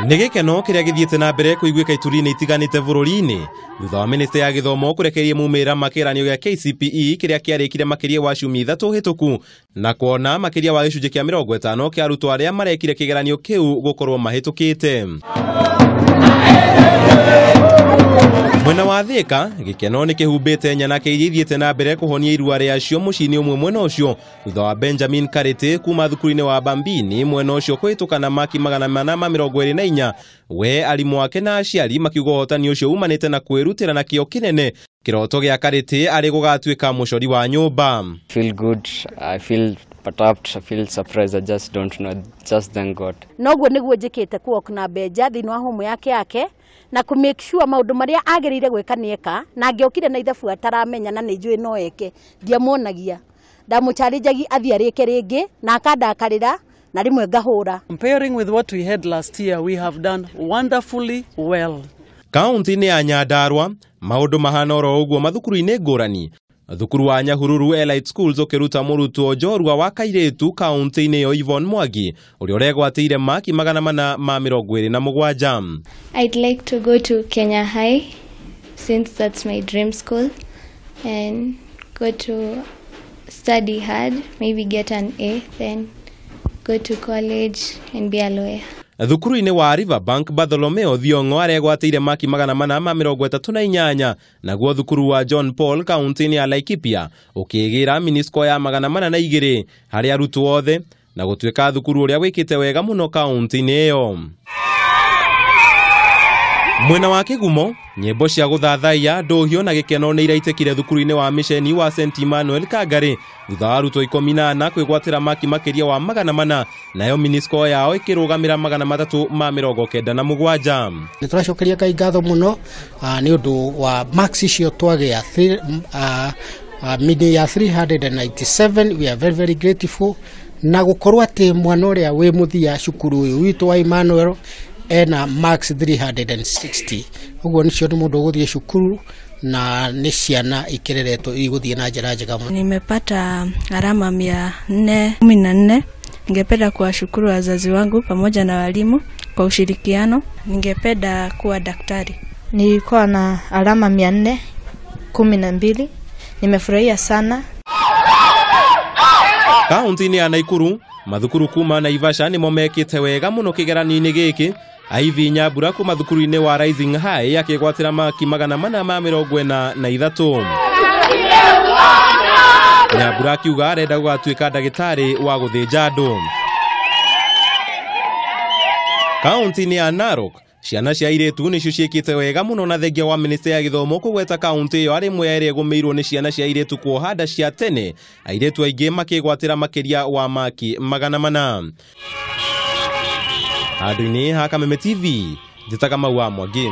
Nĩ gĩkeno kĩrĩa gĩthiĩte na mbere kũiguĩka ituri-inĩ itiganĩte bũrũri-inĩ thutha wa mĩnĩsta ya gĩthomo kũrekereria mumĩrĩra ma kĩgeranio gĩa KCPE kĩrĩa kĩarĩkire makĩria wa ciumia 3 hĩtũku na kuona makĩria wa gĩcunjĩ kĩa 50 kĩa arutwo arĩa marekire kĩgeranio kĩu gũkorwo mahĩtũkĩte. Mwena wa Thika gĩkeno nĩ kĩhumbĩte nyanake iria ithiĩte na mbere kũhonia irua rĩacio mũciĩ-inĩ ũmwe mwena ũcio thutha wa Benjamin Karĩtĩ kuma thukuru-inĩ wa Bambini mwena ũcio kũhĩtũka na maki 424 we arimũ ake na aciari makiuga ũhotani ũcio umanĩte na kwĩrutĩra na kĩo kĩnene. Kĩroto gĩa Karĩtĩ arĩ gũgatuĩka mũcori wa nyũmba. Feel good, I feel perturbed, I feel surprised, I just don't know, just thank God. Noguo nĩguo njĩkĩte kuok na Benja thĩinĩ wa homu yake na ku make sure maundu maria agirire gwika ni eka na angiokire na ithabu ataramenya na nĩ njũĩ no eke ndiamuonagia ndamucharinjagi athie arĩke rĩngĩ na akandakarĩra na rĩmwe ngahũra. Comparing with what we had last year, we have done wonderfully well. Kaunti-inĩ ya Nyandarua maũndũ mahana oro ũguo mathukuru-inĩ ngũrani. Thukuru wa Nyahururu Elite Schools ũkĩruta mũrutwo njorua wa kairĩtu kaunti-inĩ ĩyo Yvonne Mwangi ũrĩa ũregwatĩire maki 427. I'd like to go to Kenya High since that's my dream school and go to study hard, maybe get an A, then go to college and be a lawyer. Thukuru-inĩ wa Riverbank Bartholomeo Thiong'o aregwatĩire maki 438 naguo thukuru wa John Paul kaunti-inĩ ya Laikipia ũkĩgĩra mini score ya 402 harĩ arutwo othe na gũtuĩka thukuru ũrĩa wĩkĩte wega mũno kaunti-inĩ ĩyo. Mwena wa Kĩgumo nyĩmbo cia gũthathaiya ndũhio na gĩkeno nĩ iraitĩkire thukuru-inĩ wa mĩceni wa St Emmanuel Kangari thutha wa arutwo 14 kwĩgwatĩra maki makĩria wa 400 nayo mini score yao ĩkĩrũgamĩra 397. Nĩ tũracokeria Ngai ngatho mũno nĩ ũndũ wa marks icio twagĩa mini ya 397. We are very very grateful na gũkorwo atĩ mwana ũrĩa wĩ mũthia cukuru ũyũ witũ wa Emmanuel ena max 360 uguo nicio ni mundu uguthie cukuru na ni ciana ikireretwo iguthie na njira njega muno. Nimepata alama 414. Ningependa kuwashukuru wazazi wangu pamoja na walimu kwa ushirikiano. Ningependa kuwa daktari. Nilikuwa na alama 412. Nimefurahia sana. Kaunti-inĩ ya Naikuru mathukuru kuma Naivasha nĩmo mekĩte wega mũno kĩgeranio-inĩ gĩkĩ. Ivy Nyambura kuma thukuru-inĩ wa Rising High akĩgwatĩra maki 443. Nyambura akiuga arenda gũgatuĩka ndagĩtarĩ wa gũthĩnja andũ. Kaunti-inĩ ya Narok ciana cia airĩtu nĩcio ciĩkĩte wega mũno na thengia wa mĩnĩsta ya gĩthomo kũgweta kaunti ĩyo arĩ ĩmwe ya ĩrĩa ĩgũmĩirwo nĩ ciana cia airĩtu kuoha nda cia tene, airĩtu aingĩ makĩgwatĩra makĩria wa maki 400. Handũ-inĩ ha Kameme TV, njĩtaga Mau wa Mwangi.